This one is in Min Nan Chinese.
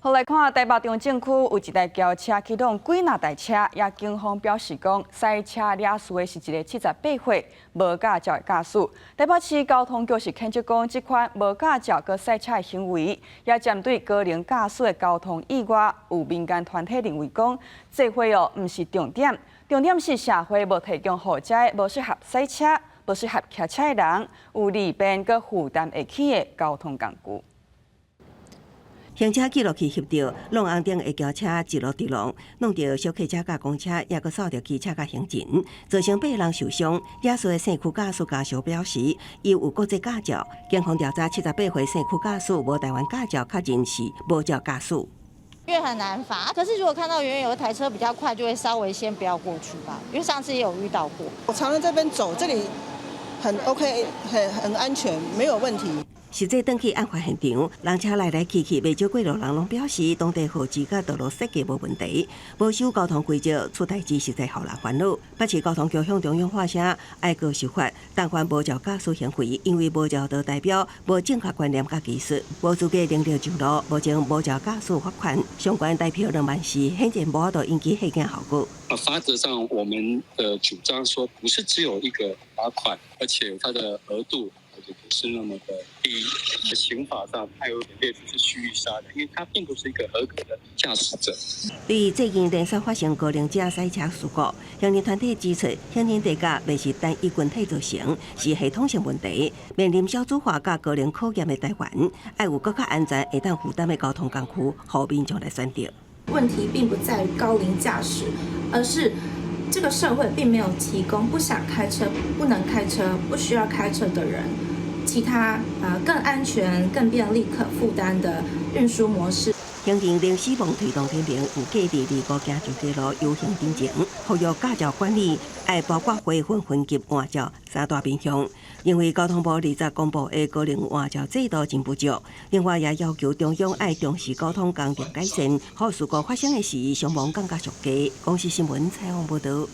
予來看台北中正區有一台轎車去挵幾若台車，也警方表示講，賽車惹事的是一个78歲無駕照的駕駛。台北市交通局是譴責講，這款無駕照閣賽車的行為，也針對高齡駕駛的交通意外，有民間團體認為講，這歲哦毋是重點，重點是社會無提供予這無適合賽車、無適合騎車的人，有利便閣負擔會起的交通工具。行車記錄器翕著，挵紅燈的轎車一路直挵，弄著小客車佮公車，也閣掃著機車佮行人，造成八个人受傷。惹事的姓邱駕駛家屬表示，伊有國際駕照。警方調查78歲姓邱駕駛無台灣駕照，確認是無照駕駛。因為很難罰，可是如果看到遠遠有一台車比較快，就會稍微先不要過去吧。因為上次也有遇到過。我常常這邊走，這裡很 OK，很安全，沒有問題。實際轉去案發現場，人車來來去去，袂少過路人攏表示，當地號誌佮道路設計無問題，無守交通規則出代誌，實在予人煩惱。北市交通局向中央發聲，哀告受罰，重罰無照駕駛行為，因為無照就代表無正確觀念佮技術，無資格能力上路，目前無照駕駛罰款，相關代票2萬4，顯然無法度引起嚇驚效果。罰則上，我們的主張說，不是只有一個罰款，而且它的額度也不是那麼的低。刑法上，它有點列出是蓄意殺人，因為他並不是一個合格的駕駛者。對於最近連續發生高齡者賽車事故，行人團體指出，行人地價袂是單一群體造成，是系統性問題。面臨少子化佮高齡考驗的台灣，愛有閣較安全、會當負擔的交通工具，予民眾來選擇。問題並不在於高齡駕駛，而是這個社會並沒有提供不想開車、不能開車、不需要開車的人，其他更安全、更便利、可負擔的運輸模式。行人零死亡推動聯盟有計佇25行上街路遊行進前，呼籲駕照管理愛包括恢復分級換照三大面向。因為交通部20公布的高齡換照制度真不足，另外也要求中央愛重視交通工程改善，予事故發生的時傷亡降甲上低。公視新聞採訪報導。